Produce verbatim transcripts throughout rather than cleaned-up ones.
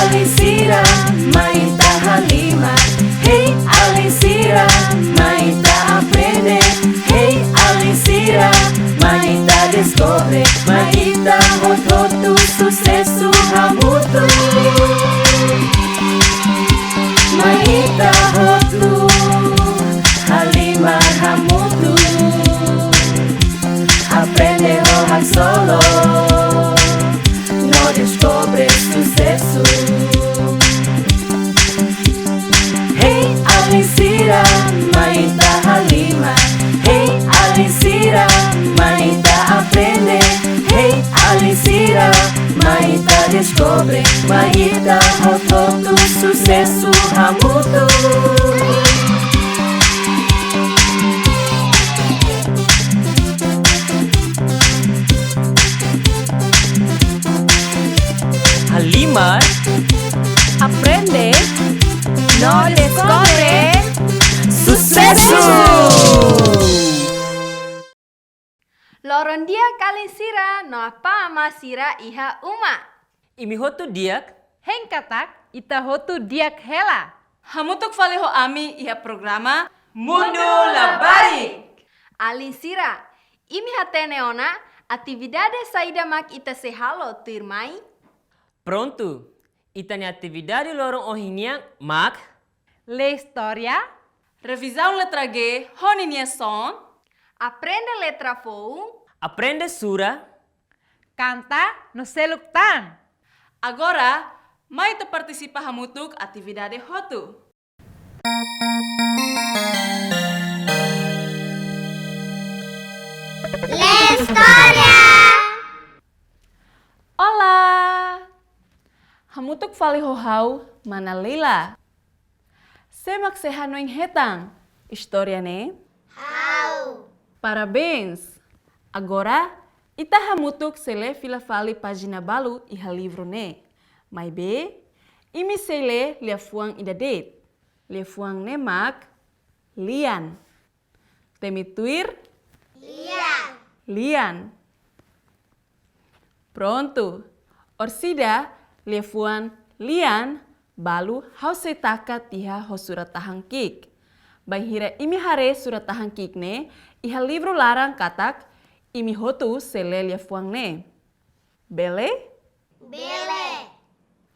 Alin sira, mai ita halimar. Hey, alin sira, mai ita aprende. Hey, alin sira, mai ita deskobre. Mai ita hotu-hotu susesu hamutuk. Mai ita hotu halimar hamutuk. Aprende ho haksolok no deskobre susesu. Hey, alin sira, mai ita halimar. Hey, alin sira, mai ita aprende. Hey, alin sira, mai ita deskobre. Mai ita hotu-hotu susesu hamutuk. Halimar, aprende no deskobre susesu. Loron di'ak alin sira no apá amá sira iha uma. Imi hotu di'ak? Hein katak ita hotu di'ak hela. Hamutuk fali ho ami iha programa Mundu Labarik. Alin sira, imi hatene ona atividade saida mak ita sei halo tuirmai? Prontu, ita-nia atividade loron ohin nian mak: lee istória, revizaun letra G ho ninia son, aprende letra foun, aprende sura, kanta no seluk tan. Agora, mai ita partisipa hamutuk atividade hotu. Lee istória. Olá! Hamutuk fali ho ha'u, mana Leila. Sé mak sei hanoin hetan istória ne'e? Ha'u. Parabéns! Agora, ita hamutuk sei lee fila fali pájina balu iha livru ne'e. Maibé, imi sei lee liafuan ida de'it. Liafuan ne'e mak lian. Temi tuir? Lian. Lian. Prontu. Orsida, liafuan lian balu ha'u sei taka tiha ho surat-tahan ki'ik. Bainhira imi haree surat-tahan ki'ik ne'e iha livru laran katak, imi hotu sei lee liafuan ne'e. Bele? Bele.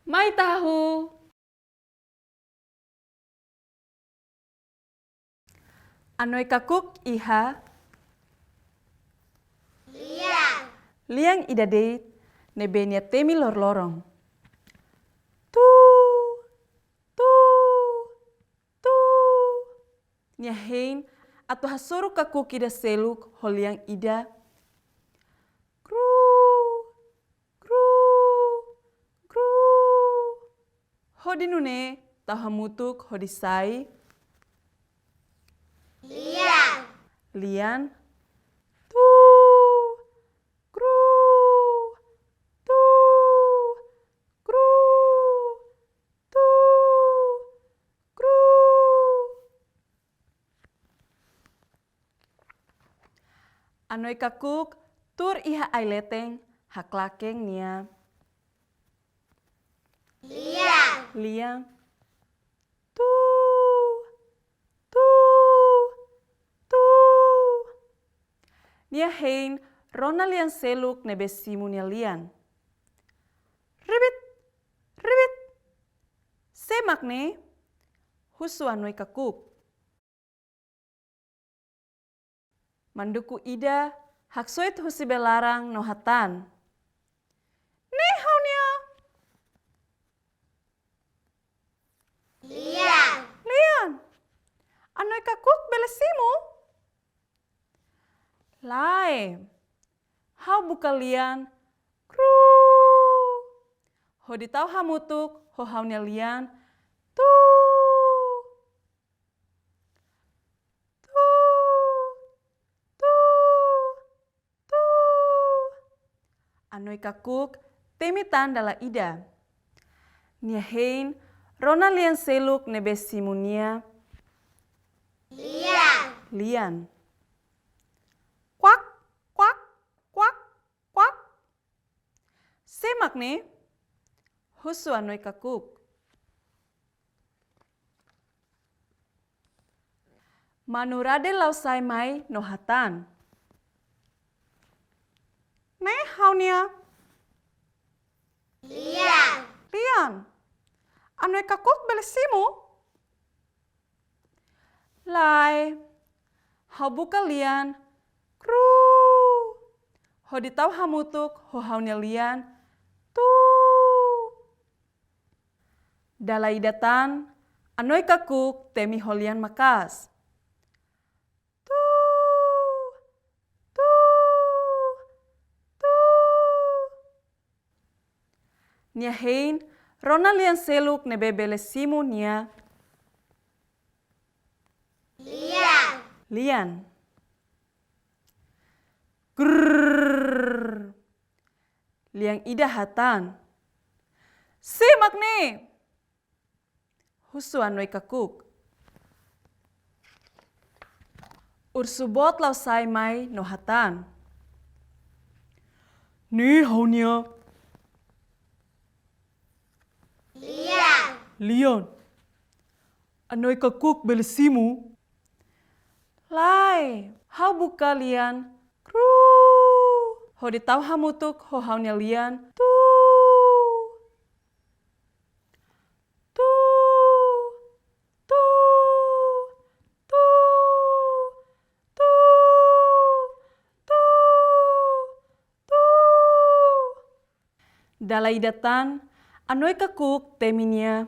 Mai ita hahú. Anoi kakuk iha lian. Lian ida de'it ne'ebé nia temi loroloron. Tu, tu, tu. Nia hein atu hasoru kakuk ida seluk ho lian ida. Kru, kru, kru. Hodi nune'e tau hamutuk hodi sai lian. Lian. Tu, kru, tu, kru, tu, kru. Anoi kakuk tuur iha ai-leten haklaken nia lian. Lian. Tu, tu, tu. Nia hein rona lian seluk ne'ebé simu nia lian. Ribit, ribit. Sé mak ne'e? Husu Anoi kakuk. Manduku ida haksoit husi bee laran no hatán: Ne'e ha'u-nia lian. Lian. Anoi kakuk bele simu? Lae. Ha'u buka lian. Kru. Hodi tau hamutuk ho ha'u-nia lian. Tu. Tu, tu, tu. Anoi kakuk temi tan dala ida. Nia hein rona lian seluk ne'ebé simu nia lian. Lian. Kuak, kuak, kuak, kuak. Sé mak ne'e? Husu Anoi Kakuk. Manu Rade la'o sai mai no hatán. Ne'e ha'u-nia lian. Lian. Anoi Kakuk bele simu? Lae, ha'u buka lian, kru, hodi tau hamutuk ho ha'u-nia lian, tu. Dala ida tan, Anoi Kakuk temi ho lian maka'as. Tu, tu, tu. Nia hein, rona lian seluk ne'ebé bele simu nia lian. Lian. Grrrr. Lian ida hatán. Simak ne'e. Husu Anoi Kakuk. Ursu boot la'o sai mai no hatán. Ne'e ha'u-nia lian. Lian. Anoi Kakuk bele simu? Lae, ha'u buka lian, kru, hodi tau hamutuk ho ha'u-nia lian, tu. Tu, tu, tu, tu, tu, tu. Dala ida tan, Anoi Kakuk temi nia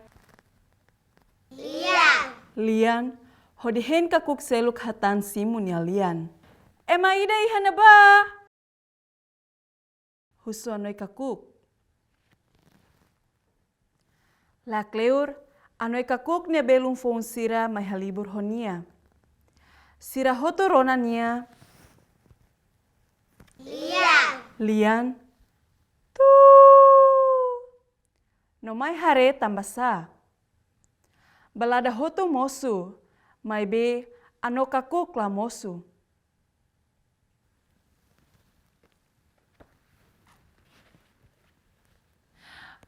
lian. Lian, hodi hein kakuk seluk hatán simu nia lian. Ema ida iha ne'ebá? Husu Anoi Kakuk. La kleur, Anoi Kakuk nia belun foun sira mai halibur ho nia. Sira hotu rona nia lian. Lian. Tu. No mai haree tanbasá. Balada hotu mosu, maibé Anoi Kakuk la mosu.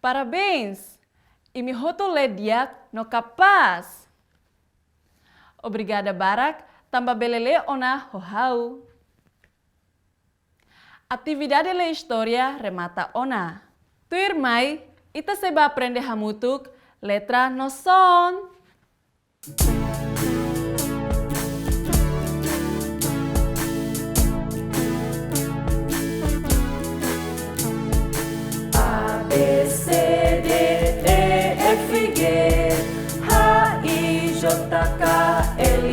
Parabéns! Imi hotu lee di'ak no kapás. Obrigada barak tanba bele lee ona ho ha'u. Atividade lee istória remata ona. Tuirmai, ita sei bá aprende hamutuk letra no son. A, B, C, D, E, F, G, H, I, J, K, L,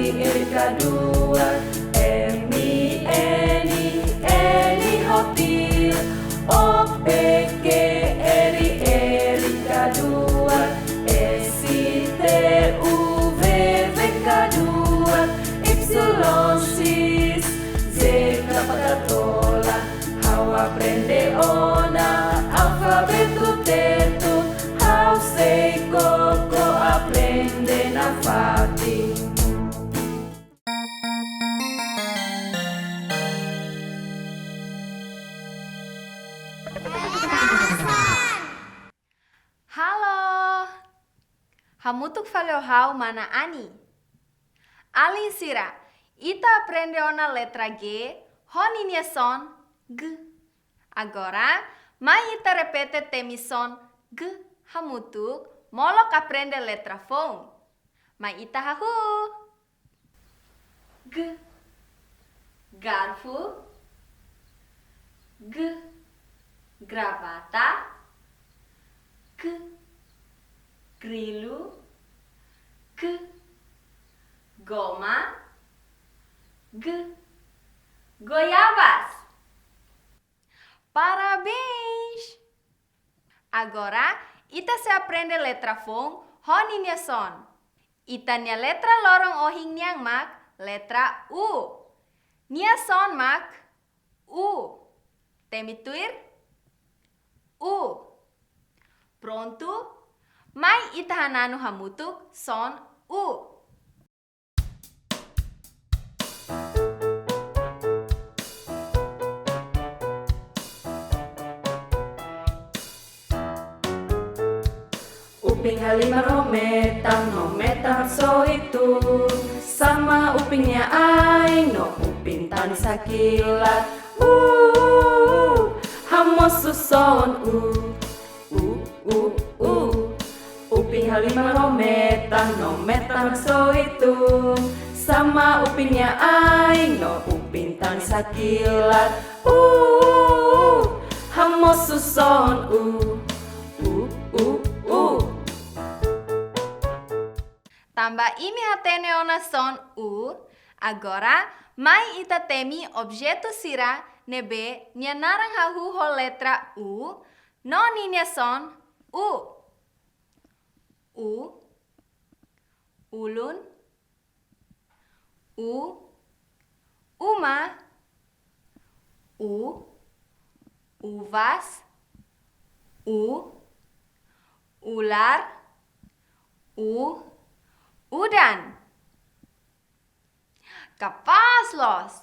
M, N, N, hotil, O, P, Q, R, R, K, S, T, U, V, V, Y, Z, K, K, tola. Ha'u aprende ona alfabetu Tetun, ha'u sei koko aprende nafatin. Halo! Hamutuk fali ho ha'u mana Ani. Alin sira, ita aprende ona letra G, ho ninia son G. Agora, mai ita repete temi son G hamutuk, molok aprende letra foun. Mai ita hahú. G, garfu. G, gravata. G, grilu. G, goma. G, goiabas. Parabéns! Agora, ita sei aprende letra foun ho ninia son. Ita-nia letra loron ohin nian mak letra U. Nia son mak U. Temi tuir, U. Prontu? Mai ita hananu hamutuk son U. Upin halimar ho metan, no metan haksoit u. Sama upin nia ain, no upin tanis hakilat. Uh, hamosu son u. Uh, uh, uh. Upin halimar ho metan, no metan haksoit u. Sama upin nia ain, no upin tanis hakilat. Uh, hamosu son u. Uh, uh, uh. Tanba imi hatene ona son u, agora mai ita temi objetu sira ne'ebé nia naran hahú ho letra u, no ninia son u. U, ulun, u, uma, u, uvas, u, ular, u, udan. Kapás loos!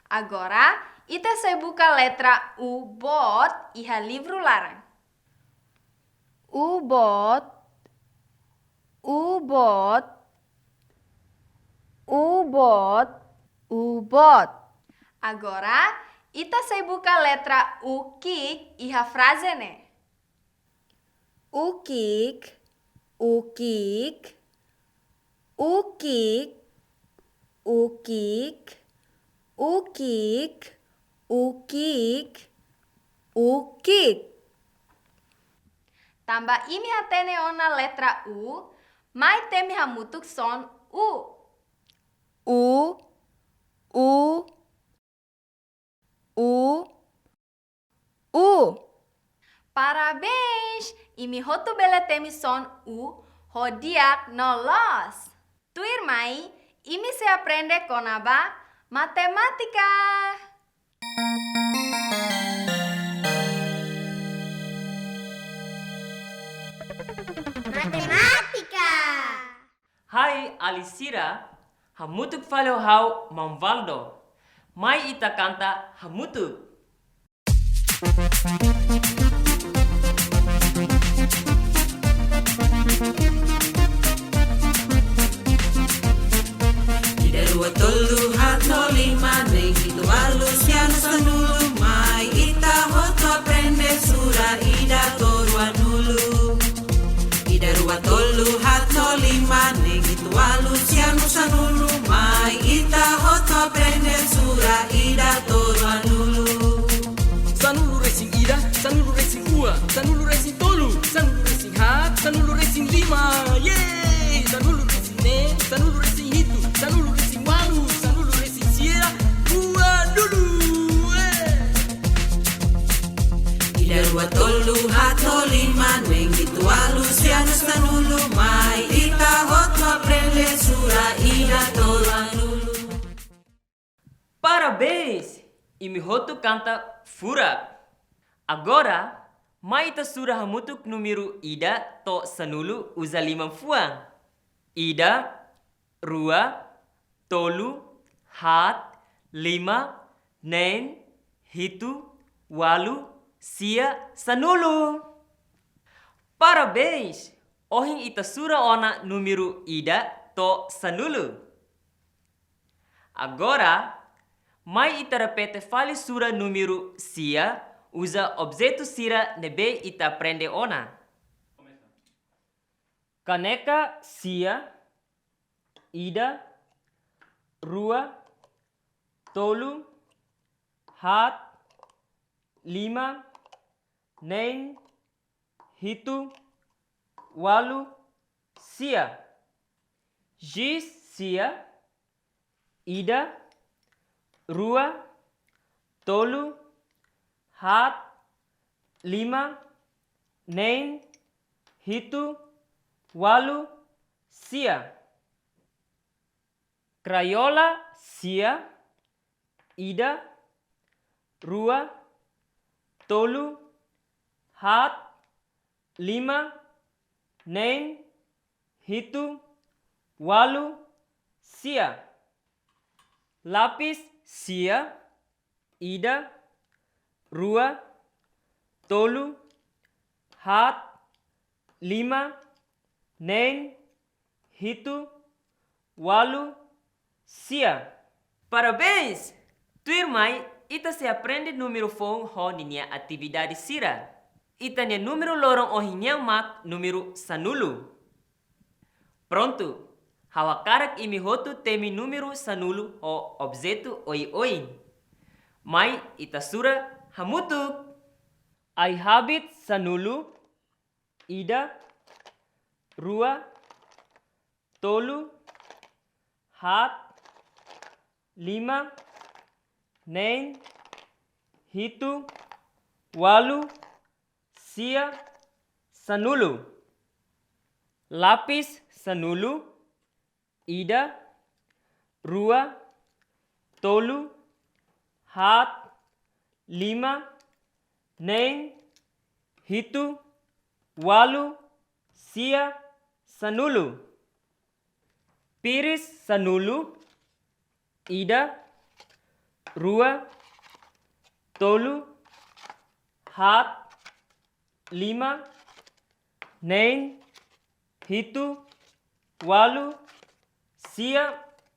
Agora, ita sei buka letra u boot iha livru laran. U boot, u boot, u boot, u boot. Agora, ita sei buka letra u ki'ik iha fraze ne'e. U ki'ik, u ki'ik, u ki'ik, u ki'ik, u ki'ik, u ki'ik, u ki'ik. Tanba imi hatene ona letra u, mai temi hamutuk son u. U, u, u, u. Parabéns! Imi hotu bele temi son u ho di'ak no loos. Tuirmai, imi sei aprende kona-ba matemátika. Matemátika. Hai alin sira, hamutuk fali ho ha'u Maun Valdo. Mai ita kanta hamutuk. Ida, rua, tolu, haat, lima, neen, hitu, ualu, sia, neen, sanulu, mai ita hotu aprende sura ida to'o ruanulu. Ida, rua, tolu, haat, lima, neen, hitu, ualu, sia, neen, sanulu, mai ita hotu aprende sura ida to'o ruanulu. Sanulu resin ida, sanulu resin rua, sanulu resin tolu, sanulu resin haat, sanulu resin lima. Yeay! Sanulu resin neen, sanulu resin hitu, sanulu resin ualu, sanulu resin sia, ruanulu. Eh! Ida, rua, tolu, haat, lima, neen, hitu, ualu, sia, neen, sanulu, mai ita hotu aprende sura ida to'o ruanulu. Parabéns! Imi hotu kanta furak. Agora, mai ita sura hamutuk númeru ida to'o sanulu uza liman-fuan. Ida, rua, tolu, haat, lima, neen, hitu, ualu, sia, sanulu. Parabéns! Ohin ita sura ona númeru ida to'o sanulu. Agora, mai ita repete fali sura númeru sia, uza objetu sira ne'ebé ita aprende ona. Kaneka sia, ida, rua, tolu, haat, lima, neen, hitu, ualu, sia. Giz sia, ida, rua, tolu, haat, lima, neen, hitu, ualu, sia. Krayola sia, ida, rua, tolu, haat, lima, neen, hitu, ualu, sia. Lapis sia, ida, rua, tolu, haat, lima, neen, hitu, ualu, sia. Parabéns! Tuirmai, ita sei aprende númeru foun ho ninia atividade sira. Ita-nia númeru loron ohin nian mak númeru sanulu. Prontu, ha'u hakarak imi hotu temi númeru sanulu ho objetu oioin. Mai ita sura hamutuk. Ai-habit sanulu, ida, rua, tolu, haat, lima, neen, hitu, ualu, sia, sanulu. Lapis sanulu, ida, rua, tolu, haat, lima, neen, hitu, ualu, sia, sanulu. Piris sanulu, ida, rua, tolu, haat, lima, neen, hitu, ualu, sia,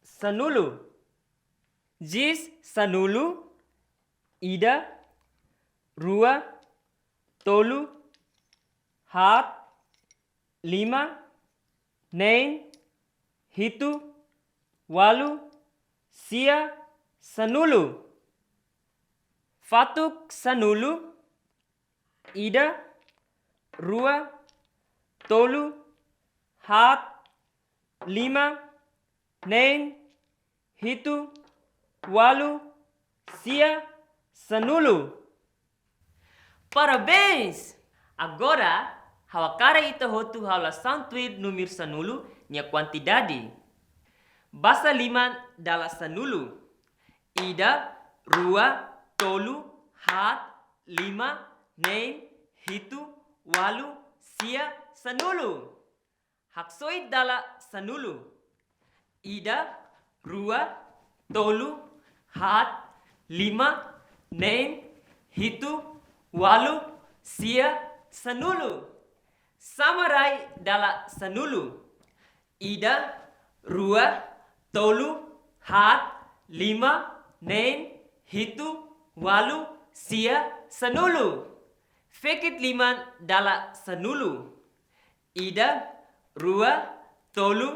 sanulu. Jis sanulu, ida, rua, tolu, haat, lima, neen, hitu, ualu, sia, sanulu. Fatuk sanulu, ida, rua, tolu, haat, lima, neen, hitu, ualu, sia, sanulu. Parabéns! Agora, ha'u hakarak ita hotu halo santuir númeru sanulu nia kuantidade. Basa liman dala sanulu. Ida, rua, tolu, haat, lima, neen, hitu, ualu, sia, sanulu. Haksoit dala sanulu. Ida, rua, tolu, haat, lima, neen, hitu, ualu, sia, sanulu. Sama rai dala sanulu. Ida, rua, tolu, haat, lima, neen, hitu, ualu, sia, sanulu. Fekit liman dala sanulu. Ida, rua, tolu,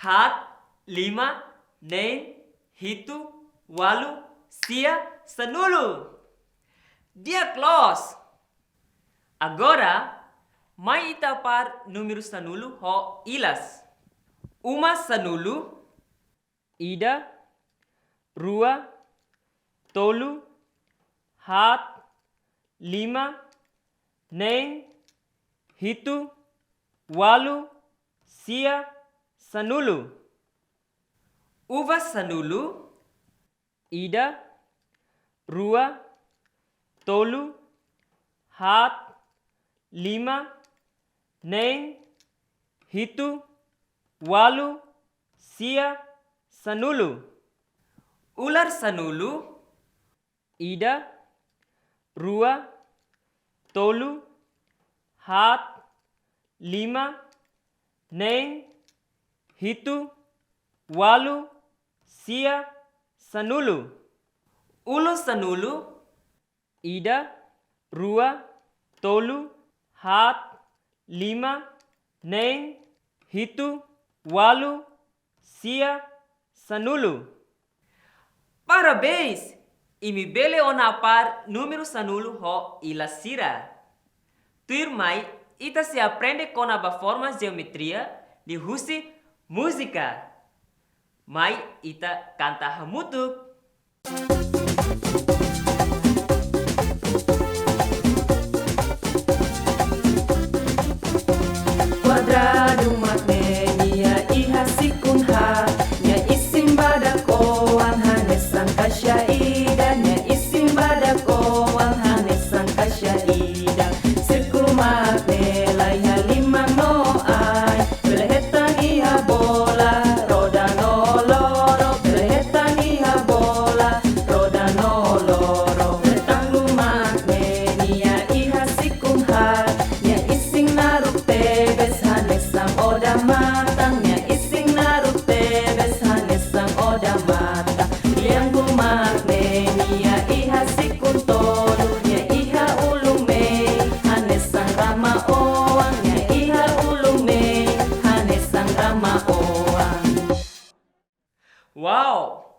haat, lima, neen, hitu, ualu, sia, sanulu. Di'ak loos. Agora, mai ita apár númeru sanulu ho ilas. Uma sanulu. Ida, rua, tolu, haat, lima, neen, hitu, ualu, sia, sanulu. Uva sanulu. Ida, rua, tolu, haat, lima, neen, hitu, ualu, sia, sanulu. Ular sanulu. Ida, rua, tolu, haat, lima, neen, hitu, ualu, sia, sanulu. Ulun sanulu. Ida, rua, tolu, haat, lima, neen, hitu, ualu, sia, sanulu. Parabéns! Imi bele ona apár númeru sanulu ho ilas sira. Tuirmai, ita sei aprende kona-ba forma jeometria liuhusi múzika. Mai ita kanta hamutuk. Kuadradu mak ne'e nia iha sikun haat, nia isin badak oan hanesan kaixa ida, nia isin badak oan hanesan kaixa ida. Sírkulu mak ne'e la iha liman no ain, bele hetan iha bola, roda no loro, bele hetan iha bola, roda no loro.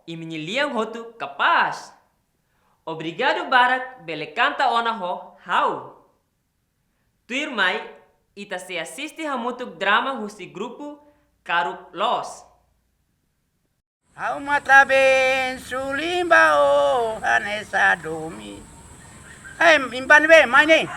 Imi-nia lian hotu kapás. Obrigadu barak bele kanta ona ho ha'u. Tuirmai, ita sei asiste hamutuk drama husi grupu Karuk Loos. Ha'u matan-been sulimba o hanesan domin. Hei, imi bá ne'ebé, mai ne'e.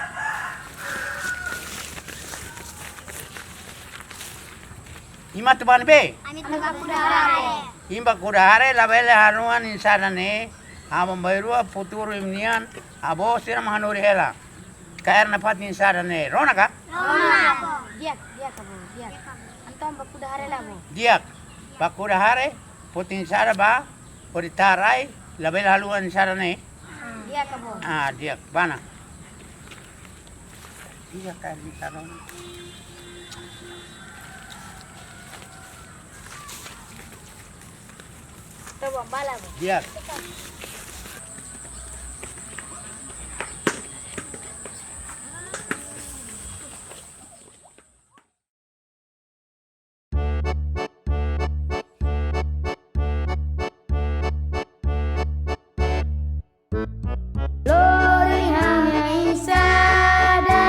Imi atu bá ne'ebé? Ami atu bá kuda haree. Imi bá kuda haree, labele haluha nia sasán ne'e. Aban-bainrua futuru imi-nian, avó sira mak hanorin hela. Kaer na fatin sasán ne'e. Rona ka? Rona, avó. Di'ak, di'ak, avó, di'ak. Entaun bá kuda haree lai, avó. Di'ak, bá kuda haree, fatin sasán bá, hodi tara ai, labele haluha nia sasán ne'e. Di'ak, avó. Ah, di'ak, bá ona. Di'ak, kaer nia sasán. Ita bá bala, avó. Di'ak. Lori ha'u-nia insada,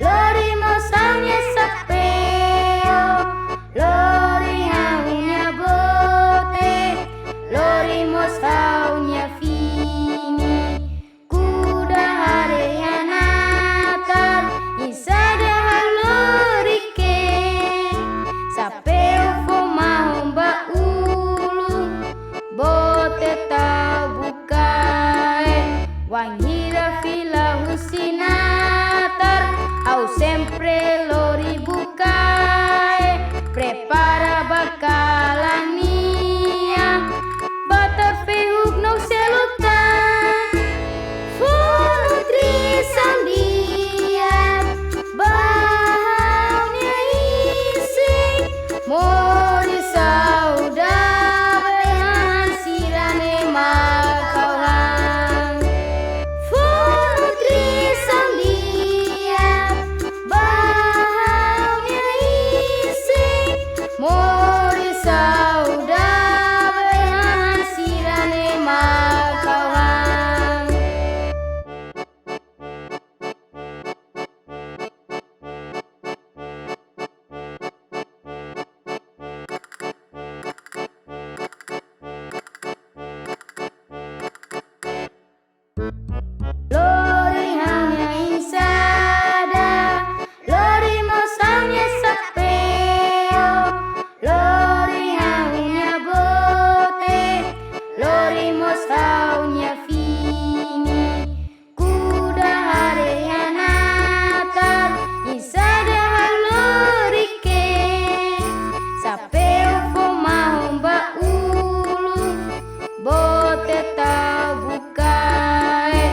lori mós ha'u-nia sapeu, lori ha'u-nia bote, lori mós ha'u-nia fini. Kuda haree iha natar, insada ha'u lori ke'e. Sapeu fó mahon ba ulun, bote tau bukae. Wainhira fila husi natar, ha'u sempre lori bukae. Prepara ba kalan nian, bá tau fehuk no selutan. Fó nutrisaun di'ak ba ha'u-nia isin, moris saudavel, hahán sira-ne'e mak ha'u han. Fó nutrisaun di'ak ba ha'u-nia isin, moris saudavel, hahán sira-ne'e mak ha'u han. Lori ha'u-nia insada, lori mós ha'u-nia sapeu, lori ha'u-nia bote, lori mós ha'u-nia fini. Kuda haree iha natar, insada ha'u lori ke'e. Sapeu fó mahon ba ulun, bote tau bukae.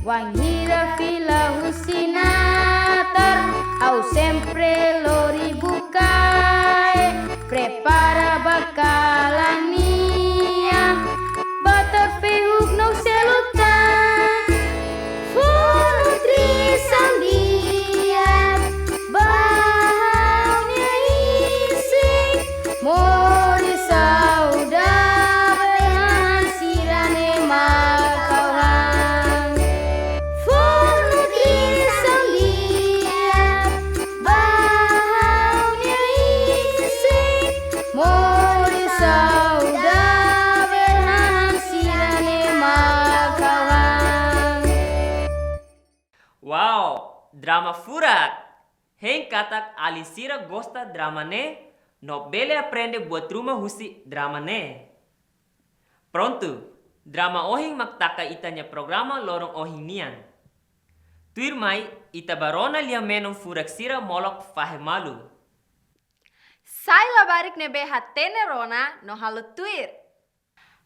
Wainhira fila husi natar, ha'u sempre lori bukae. Prepara ba kalan nian, bá tau fehuk no selutan. Fó nutrisaun di'ak ba ha'u-nia isin, moris saudavel, hahán sira-ne'e mak ha'u han. Fó nutrisaun di'ak ba ha'u-nia isin, moris saudavel, hahán sira-ne'e mak ha'u han. Wow, drama furak! Hein katak alin sira gosta drama ne'e, no bele aprende buat ruma husi drama ne'e. Prontu, drama ohin mak taka ita-nia programa loron ohin nian. Tuirmai, ita bá rona lia-menon furak sira molok fahe malu. Sai labarik ne'ebé hatene rona no halo tuir.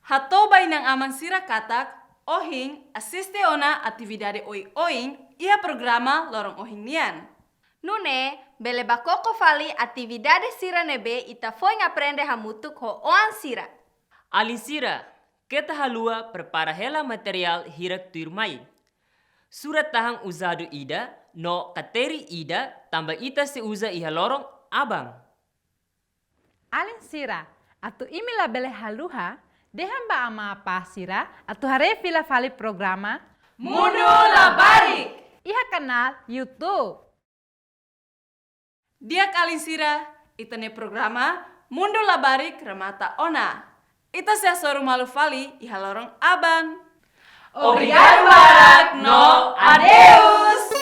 Hato'o ba inan-aman sira katak, ohin asiste ona atividade oioin iha programa loron ohin nian. Nune'e, bele bá koko fali atividade sira ne'ebé ita foin aprende hamutuk ho oan sira. Alin sira, keta haluha prepara hela materiál hirak tuirmai. Surat-tahan uzadu ida no kateri ida tanba ita sei uza iha loron aban. Alin sira, atu imi labele haluha, Dehan ba ama apá sira atu haree fila fali programa Mundu Labarik iha kanál YouTube. Di'ak alin sira, ita-nia programa Mundu Labarik remata ona. Ita sei hasoru malu fali iha loron aban. Obrigadu barak no adeus.